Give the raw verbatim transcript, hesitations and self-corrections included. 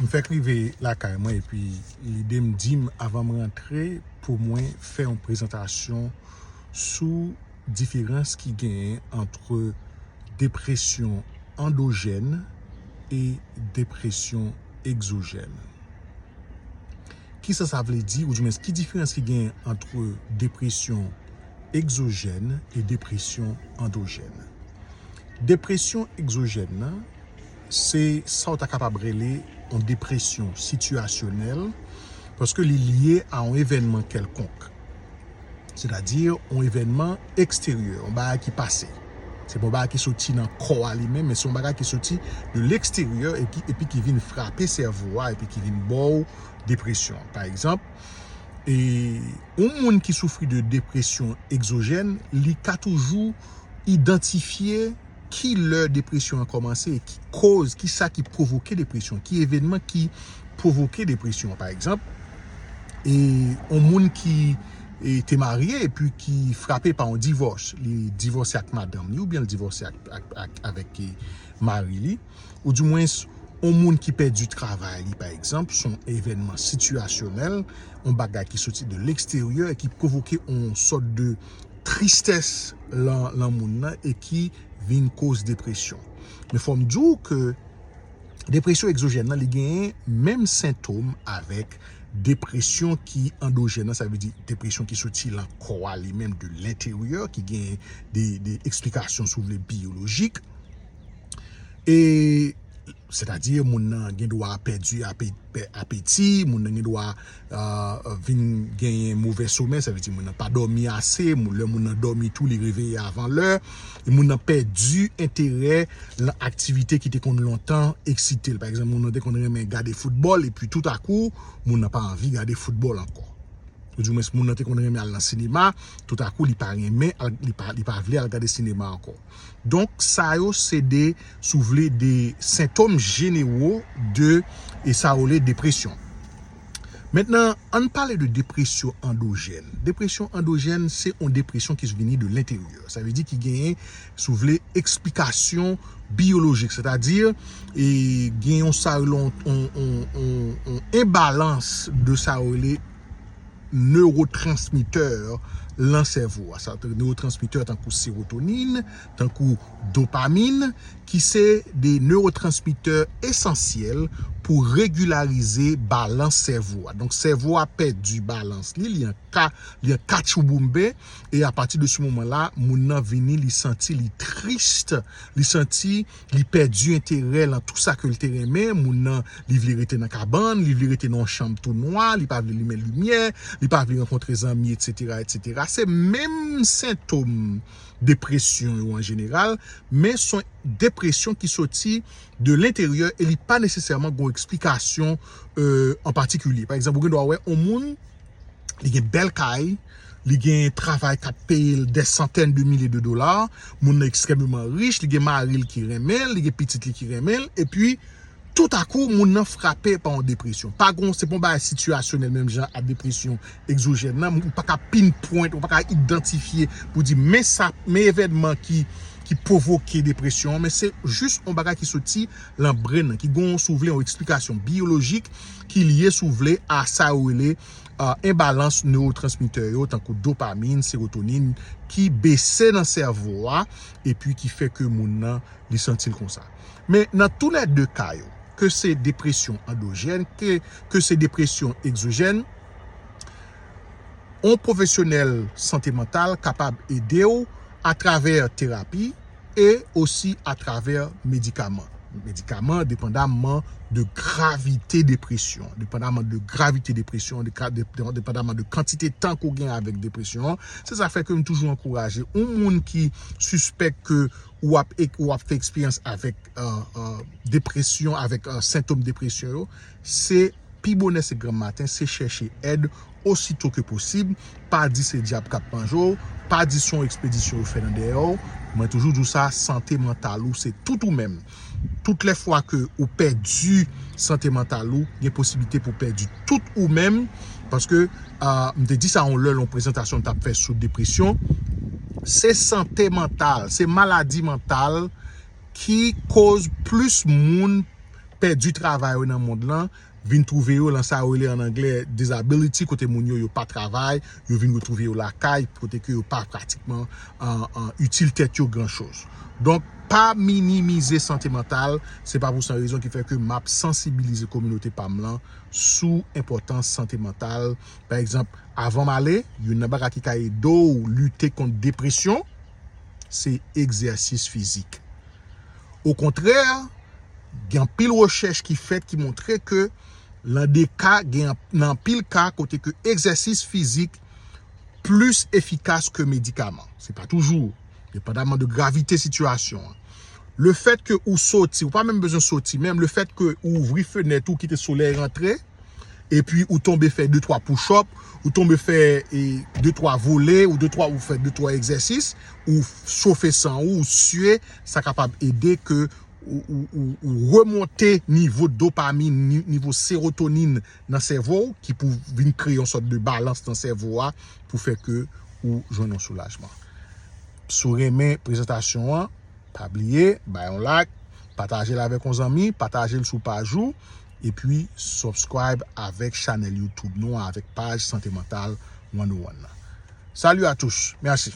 M fèk rive lakay mwen epi lide m di m avan m rantre pou mwen fè yon prezantasyon sou diferans ki genyen ant depresyon andojèn e depresyon egzojèn. Kisa sa vle di, oudimwens ki diferans ki genyen ant depresyon egzojèn e depresyon andojèn? Depresyon egzojèn nan, se sa w ta kapab rele yon depresyon sitiyasyonèl, paske li lye a yon evènman kèlkonk. Sètadi, yon evènman eksteryè, yon bagay ki pase. Se pa yon bagay ki soti nan kò a li menm, men se yon bagay ki soti de leksteryè epi, epi ki vin frape sèvo a, epi ki vin ba w depresyon. Pa egzanp, e, yon moun ki soufri de depresyon egzojèn, li ka toujou idantifye ki lè depresyon an kòmanse e ki koz, ki sa ki pwovoke depresyon, ki evènman ki pwovoke depresyon. Pa egzanp, e, yon moun ki, e, te marye epi ki frape pa yon divòs, li divòse ak madanm li oubyen li divòse ak, ak, ak, avèk, e, mari li, oudimwens, yon moun ki pèdi travay li, pa egzanp, se yon evènman sitiyasyonèl, yon bagay ki soti de leksteryè e ki pwovoke yon sòt de tristès lan, lan moun nan e ki vin koz depresyon. Men fò m di w ke depresyon egzojèn nan, li genyen menm sentòm avèk depresyon ki andojèn nan, sa vle di depresyon ki soti lan kò a li menm, de lenteryè, ki genyen de, de eksplikasyon, si w vle, biyolojik. E, sètadi, moun nan gen dwa pèdi ape-, pè-, apeti, moun nan gen dwa, euh, vin genyen movè somèy, sa vle di moun nan pa dòmi ase, moun, lè moun nan dòmi tou, li reveye avan lè, e moun nan pèdi enterè lan aktivite ki te konn lontan eksite l. Pa egzanp, moun nan te konn renmen gade foutbòl, epi toutakou, moun nan pa anvi gade foutbòl ankò. Oudimwens, moun nan te konn renmen al nan sinema, toutakou, li pa renmen, al, li pa, li pa vle al gade sinema ankò. Donk, sa yo se de, si w vle, de sentòm jenero de, e sa yo rele depresyon. Mentnan, ann pale de depresyon andojèn. Depresyon andojèn, se yon depresyon ki vini de lenteryè. Sa vle di ki genyen, si w vle, eksplikasyon biyolojik, sètadi, e, gen yon sa, yon, yon, yon, yon, yon enbalans de sa yo rele newotransmitè lan sèvo a. Sa, newotransmitè tankou sewotonin, tankou dopamin, ki se de newotransmitè esansyèl pou regilarize balans sèvo a. Donk, sèvo a pèdi balans li, li an ka, li an katchouboumbe, e apati de se moman la, moun nan vini, li santi li tris, li santi li pèdi enterè lan tout sa ke l te renmen, moun nan, li vle rete nan kabann, li vle rete nan yon chanm tou nwa, li pa vle limen limyè, li pa vle rankontre zanmi, etsetera, etsetera. Se menm sentòm depresyon yo an jeneral, men se yon depresyon ki soti de lenteryè e li pa nesesèman gen yon eksplikasyon, euh, an patikilye. Pa egzanp, ou gen dwa wè yon moun, li gen bèl kay, li gen travay k ap peye l dè santèn de milye de dola, moun nan ekstrèmeman rich, li gen mari l ki renmen l, li gen pitit li ki renmen l, epi toutakou, moun nan frape pa yon depresyon. Pa gon, se pa yon bagay sitiyasyonèl menm jan a depresyon egzojèn nan, ou pa ka pinpoint, ou pa ka idantifye pou di, men sa, men evènman ki, ki pwovoke depresyon an, men se jis yon bagay ki soti lan brenn nan, ki gon, si w vle, yon eksplikasyon biyolojik ki lye, si w vle, a sa yo rele, euh, enbalans newotransmitè yo, tankou dopamin, sewotonin, ki bese nan sèvo a, epi ki fè ke moun nan, li santi l konsa. Men nan toulède ka yo, ke se depresyon andojèn, ke, ke se depresyon egzojèn, yon pwofesyonèl sante mantal kapab ede w atravè terapi e osi atravè medikaman. Medikaman, depandamman de gravite depresyon, depandamman de gravite depresyon, de ka-, de, de, depandamman de kantite tan ke w gen avèk depresyon an. Se sa k fè ke m toujou ankouraje yon moun ki sispèk ke w ap, w ap fè eksperyans avèk, euh, euh, depresyon, avèk, euh, sentòm depresyon yo, se pi bonè, se granmmaten, se chèche èd osito ke posib. Pa di se dyab k ap manje w, pa di se yon ekspedisyon yo fè nan dèyè w. Mwen toujou di w sa, sante mantal ou se tout ou menm. Tout lè fwa ke ou pèdi sante mantal ou, gen posiblite pou w pèdi tout ou menm, paske, ah, m te di sa yon lè, yon prezantasyon m t ap fè sou depresyon, se sante mantal, se maladi mantal ki koz plis moun pèdi travay yo nan mond lan, vin twouve yo lan sa yo rele an anglè disability, kote moun yo, yo pa travay, yo vin retwouve yo lakay, kote ke yo pa pratikman an, an itil tèt yo gran choz. Donk, pa minimize sante mantal, se pa pou san rezon ki fè ke m ap sansibilize kominote pa m lan sou enpòtans sante mantal. Pa egzanp, avan m ale, youn nan bagay ki ka ede w lite kont depresyon, se egzèsis fizik. Okontrè, gen anpil rechèch ki fèt ki montre ke lan de ka, gen nan anpil ka kote ke egzèsis fizik plis efikas ke medikaman. Se pa toujou, depandaman de gravite sitiyasyon an. Lefèt ke ou soti, ou pa menm bezwen soti, menm lefèt ke ou ouvri fenèt ou kite solèy rantre, epi ou tonbe fè de twa push-up, ou tonbe fè e, de twa vole, ou de twa, ou fè de twa egzèsis, ou chofe san ou, ou sye, sa kapab ede ke ou, ou, ou, ou remonte nivo dopamin, ni- nivo serotonin nan sèvo w, ki pou vin kreye yon sòt de balans nan sèvo a pou fè ke ou jwenn yon soulajman. Si w renmen prezantasyon an, pa bliye, bay yon like, pataje l avèk yon zanmi, pataje l sou paj ou, epi subscribe avèk chanèl YouTube nou an, avèk paj Sante Mantal one oh one nan. Salut à tous. Merci.